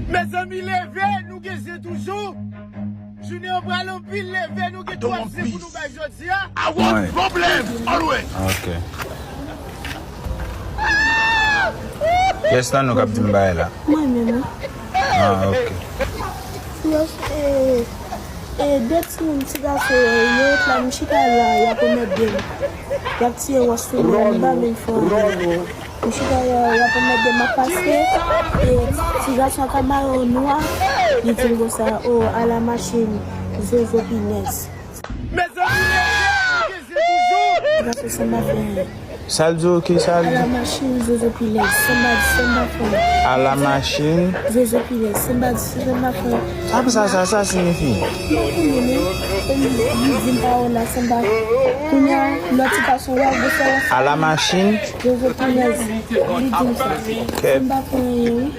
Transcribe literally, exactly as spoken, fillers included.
Mezanmi, leve, nou gen zen toujou. Jounen an pral anpil, leve, nou gen twa zen pou nou bay jodi a. I want problem always. Ok. Kiyès nan nou k ap di m bagay la? Mwen menm, wi. Ah, ok. Yes, eh, eh, de timoun, ti gason, yo ret la, m chita la, y ap anmède m. Y ap tiye wòch sou mwen, m pa menm fè anyen. M chita la, y ap anmède m, m ap pase, e ti gason ak mayo nwa, li di m konsa, o, ala machin, zozo pinèz. Mezanmi, leve, nou gen zen toujou. Ti gason, sa m pa fè anyen. Sa l di w ki sa l di? Ala machin, zozo pinèz, sa m pa di, sa m pa fè anyen. Ala machin. Zozo pinèz, sa m pa di, sa m pa fè anyen. Sa sa, sa, sa siyifi? Mwen konnen, men, e li, li di m pawòl la, sa m pa. Kounye a, lòt ti gason, w ap gwo fè. Ala machin. Zozo pinèz, li di m sa. Sa m pa fè anyen, wi.